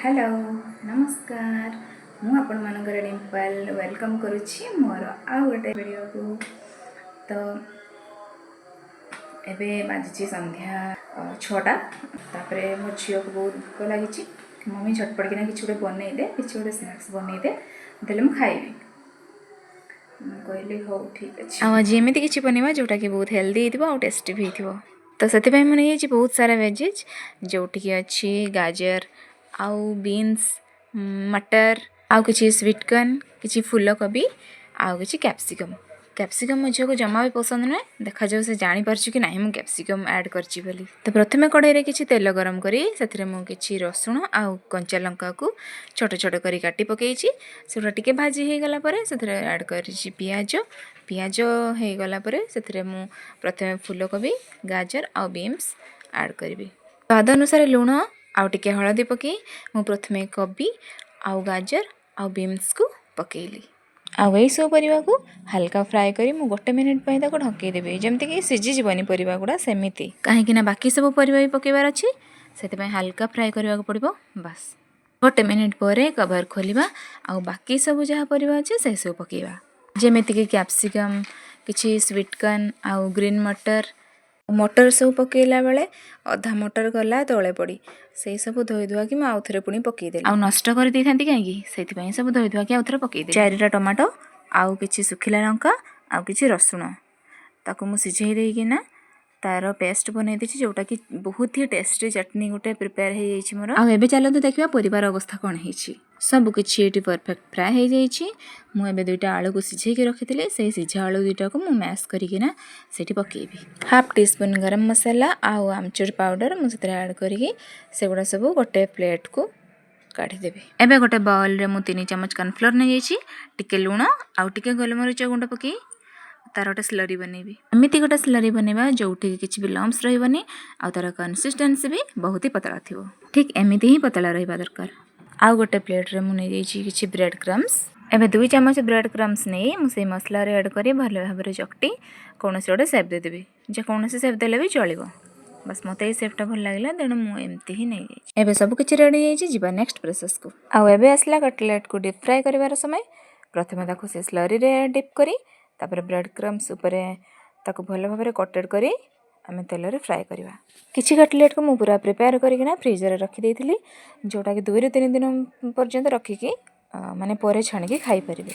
Hello, ନମସ୍କାର। ମୁଁ ଆପଣମାନଙ୍କର ଡିମ୍ପଲ welcome କରୁଛି ମୋର ଆଉ ଗୋଟେ ଭିଡ଼ିଓକୁ। ତ ଏବେ ବାଜିଛି ସନ୍ଧ୍ୟା 6ଟା। ତାପରେ ମୋ ଝିଅକୁ ବହୁତ ଭୋକ ଲାଗିଛି। ମମି, ଝଟପଟ କିନା କିଛି ଗୋଟେ ବନେଇଦେ, କିଛି ଗୋଟେ ସ୍ନାକ୍ସ ବନେଇଦେ, ଦେଲେ ମୁଁ ଖାଇବି। ମୁଁ କହିଲି, ହଉ, ଠିକ୍ ଅଛି। ଆଉ ଆଜି ଏମିତି କିଛି ବନେଇବା ଯେଉଁଟାକି ବହୁତ ହେଲ୍ଦି ହେଇଥିବ ଆଉ ଟେଷ୍ଟି ବି ହେଇଥିବ। ତ ସେଥିପାଇଁ ମୁଁ ନେଇଯାଇଛି ବହୁତ ସାରା ଭେଜିଜ୍, ଯେଉଁଠିକି ଅଛି ଗାଜର ଆଉ ବିନ୍ସ, ମଟର ଆଉ କିଛି ସ୍ୱିଟ୍ କର୍ନ, କିଛି ଫୁଲକୋବି ଆଉ କିଛି କ୍ୟାପ୍ସିକମ୍। କ୍ୟାପ୍ସିକମ୍ ମୋ ଝିଅକୁ ଜମା ବି ପସନ୍ଦ ନୁହେଁ। ଦେଖାଯାଉ ସେ ଜାଣିପାରୁଛି କି ନାହିଁ ମୁଁ କ୍ୟାପ୍ସିକମ୍ ଆଡ଼୍ କରିଛି ବୋଲି। ତ ପ୍ରଥମେ କଢ଼େଇରେ କିଛି ତେଲ ଗରମ କରି ସେଥିରେ ମୁଁ କିଛି ରସୁଣ ଆଉ କଞ୍ଚା ଲଙ୍କାକୁ ଛୋଟ ଛୋଟ କରି କାଟି ପକାଇଛି। ସେଗୁଡ଼ା ଟିକେ ଭାଜି ହେଇଗଲା ପରେ ସେଥିରେ ଆଡ଼୍ କରିଛି ପିଆଜ। ପିଆଜ ହେଇଗଲା ପରେ ସେଥିରେ ମୁଁ ପ୍ରଥମେ ଫୁଲକୋବି, ଗାଜର ଆଉ ବିନ୍ସ ଆଡ଼୍ କରିବି। ସ୍ୱାଦ ଅନୁସାରେ ଲୁଣ ଆଉ ଟିକେ ହଳଦୀ ପକାଇ ମୁଁ ପ୍ରଥମେ କୋବି ଆଉ ଗାଜର ଆଉ ବିନ୍ସକୁ ପକାଇଲି। ଆଉ ଏଇସବୁ ପରିବାକୁ ହାଲକା ଫ୍ରାଏ କରି ମୁଁ ଗୋଟେ ମିନିଟ୍ ପାଇଁ ତାକୁ ଢଙ୍କେଇ ଦେବି, ଯେମିତିକି ସିଝିଯିବନି ପରିବା ଗୁଡ଼ା ସେମିତି। କାହିଁକି ନା ବାକି ସବୁ ପରିବା ବି ପକାଇବାର ଅଛି, ସେଥିପାଇଁ ହାଲକା ଫ୍ରାଏ କରିବାକୁ ପଡ଼ିବ। ବାସ୍, ଗୋଟେ ମିନିଟ୍ ପରେ କଭର୍ ଖୋଲିବା ଆଉ ବାକି ସବୁ ଯାହା ପରିବା ଅଛି, ସେସବୁ ପକାଇବା, ଯେମିତିକି କ୍ୟାପ୍ସିକମ୍, କିଛି ସ୍ୱିଟ୍ କର୍ନ ଆଉ ଗ୍ରୀନ୍ ମଟର। ମଟର ସବୁ ପକାଇଲା ବେଳେ ଅଧା ମଟର ଗଲା ତଳେ ପଡ଼ି। ସେଇ ସବୁ ଧୋଇ ଧୁଆକି ମୁଁ ଆଉଥରେ ପୁଣି ପକାଇଦେଲି। ଆଉ ନଷ୍ଟ କରିଦେଇଥାନ୍ତି କାହିଁକି, ସେଇଥିପାଇଁ ସବୁ ଧୋଇ ଧୁଆକି ଆଉଥରେ ପକାଇଦେଲି। ଚାରିଟା ଟମାଟୋ ଆଉ କିଛି ଶୁଖିଲା ଲଙ୍କା ଆଉ କିଛି ରସୁଣ, ତାକୁ ମୁଁ ସିଝେଇ ଦେଇକିନା ତାର ପେଷ୍ଟ ବନେଇ ଦେଇଛି, ଯେଉଁଟାକି ବହୁତ ହି ଟେଷ୍ଟି ଚଟନି ଗୋଟେ ପ୍ରିପେୟାର ହେଇଯାଇଛି ମୋର। ଆଉ ଏବେ ଚାଲନ୍ତୁ ଦେଖିବା ପରିବାର ଅବସ୍ଥା କ'ଣ ହେଇଛି। ସବୁ କିଛି ଏଇଠି ପରଫେକ୍ଟ ଫ୍ରାଏ ହେଇଯାଇଛି। ମୁଁ ଏବେ ଦୁଇଟା ଆଳୁକୁ ସିଝେଇକି ରଖିଥିଲି। ସେଇ ସିଝା ଆଳୁ ଦୁଇଟାକୁ ମୁଁ ମ୍ୟାସ୍ କରିକିନା ସେଇଠି ପକାଇବି। ହାଫ୍ ଟି ସ୍ପୁନ୍ ଗରମ ମସଲା ଆଉ ଆମଚୁର ପାଉଡ଼ର ମୁଁ ସେଥିରେ ଆଡ଼୍ କରିକି ସେଗୁଡ଼ା ସବୁ ଗୋଟେ ପ୍ଲେଟ୍କୁ କାଢ଼ିଦେବି। ଏବେ ଗୋଟେ ବାଉଲ୍ରେ ମୁଁ 3 ଚାମଚ କର୍ଣ୍ଣଫ୍ଲୋର୍ ନେଇଯାଇଛି। ଟିକେ ଲୁଣ ଆଉ ଟିକେ ଗୋଲମରିଚ ଗୁଣ୍ଡ ପକାଇ ତାର ଗୋଟେ ସ୍ଲରି ବନେଇବି। ଏମିତି ଗୋଟେ ସ୍ଲରି ବନେଇବା ଯେଉଁଠିକି କିଛି ବି ଲମ୍ପସ୍ ରହିବନି ଆଉ ତାର କନସିଷ୍ଟେନ୍ସି ବି ବହୁତ ହି ପତଳା ଥିବ। ଠିକ୍ ଏମିତି ହିଁ ପତଳା ରହିବା ଦରକାର। ଆଉ ଗୋଟେ ପ୍ଲେଟ୍ରେ ମୁଁ ନେଇଯାଇଛି କିଛି ବ୍ରେଡ଼୍ କ୍ରମ୍ସ। ଏବେ 2 ଚାମଚ ବ୍ରେଡ଼୍ କ୍ରମ୍ସ ନେଇ ମୁଁ ସେଇ ମସଲାରେ ଆଡ଼୍ କରି ଭଲ ଭାବରେ ଚକଟି କୌଣସି ଗୋଟେ ସେପ୍ ଦେଇଦେବି। ଯେକୌଣସି ସେପ୍ ଦେଲେ ବି ଚଳିବ। ବାସ୍, ମୋତେ ଏଇ ସେପ୍ଟା ଭଲ ଲାଗିଲା, ତେଣୁ ମୁଁ ଏମିତି ହିଁ ନେଇଯାଇଛି। ଏବେ ସବୁ କିଛି ରେଡ଼ି ହେଇଯାଇଛି, ଯିବା ନେକ୍ସଟ ପ୍ରୋସେସ୍କୁ। ଆଉ ଏବେ ଆସିଲା କଟଲେଟ୍କୁ ଡିପ୍ ଫ୍ରାଏ କରିବାର ସମୟ। ପ୍ରଥମେ ତାକୁ ସେ ସ୍ଲରିରେ ଡିପ୍ କରି, ତାପରେ ବ୍ରେଡ଼୍ କ୍ରମ୍ସ ଉପରେ ତାକୁ ଭଲ ଭାବରେ କୋଟେଡ଼ କରି ଆମେ ତେଲରେ ଫ୍ରାଏ କରିବା। କିଛି କଟଲେଟ୍କୁ ମୁଁ ପୁରା ପ୍ରିପେୟାର କରିକିନା ଫ୍ରିଜରେ ରଖିଦେଇଥିଲି, ଯେଉଁଟାକି 2ରୁ 3 ଦିନ ପର୍ଯ୍ୟନ୍ତ ରଖିକି ମାନେ ପରେ ଛାଣିକି ଖାଇପାରିବେ।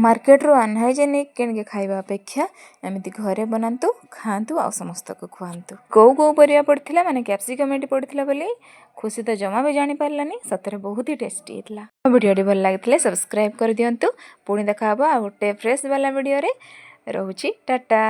ମାର୍କେଟରୁ ଅନହାଇଜେନିକ୍ କିଣିକି ଖାଇବା ଅପେକ୍ଷା ଏମିତି ଘରେ ବନାନ୍ତୁ, ଖାଆନ୍ତୁ ଆଉ ସମସ୍ତଙ୍କୁ ଖୁଆନ୍ତୁ। କେଉଁ କେଉଁ ପରିବା ପଡ଼ିଥିଲା, ମାନେ କ୍ୟାପ୍ସିକମ୍ ଏଠି ପଡ଼ିଥିଲା ବୋଲି ଖୁସି ତ ଜମା ବି ଜାଣିପାରିଲାନି। ସତରେ ବହୁତ ହି ଟେଷ୍ଟି ହେଇଥିଲା। ଭିଡ଼ିଓଟି ଭଲ ଲାଗିଥିଲେ ସବସ୍କ୍ରାଇବ୍ କରିଦିଅନ୍ତୁ। ପୁଣି ଦେଖା ହେବ ଆଉ ଗୋଟେ ଫ୍ରେଶ୍ ବାଲା ଭିଡ଼ିଓରେ। ରହୁଛି, ଟାଟା।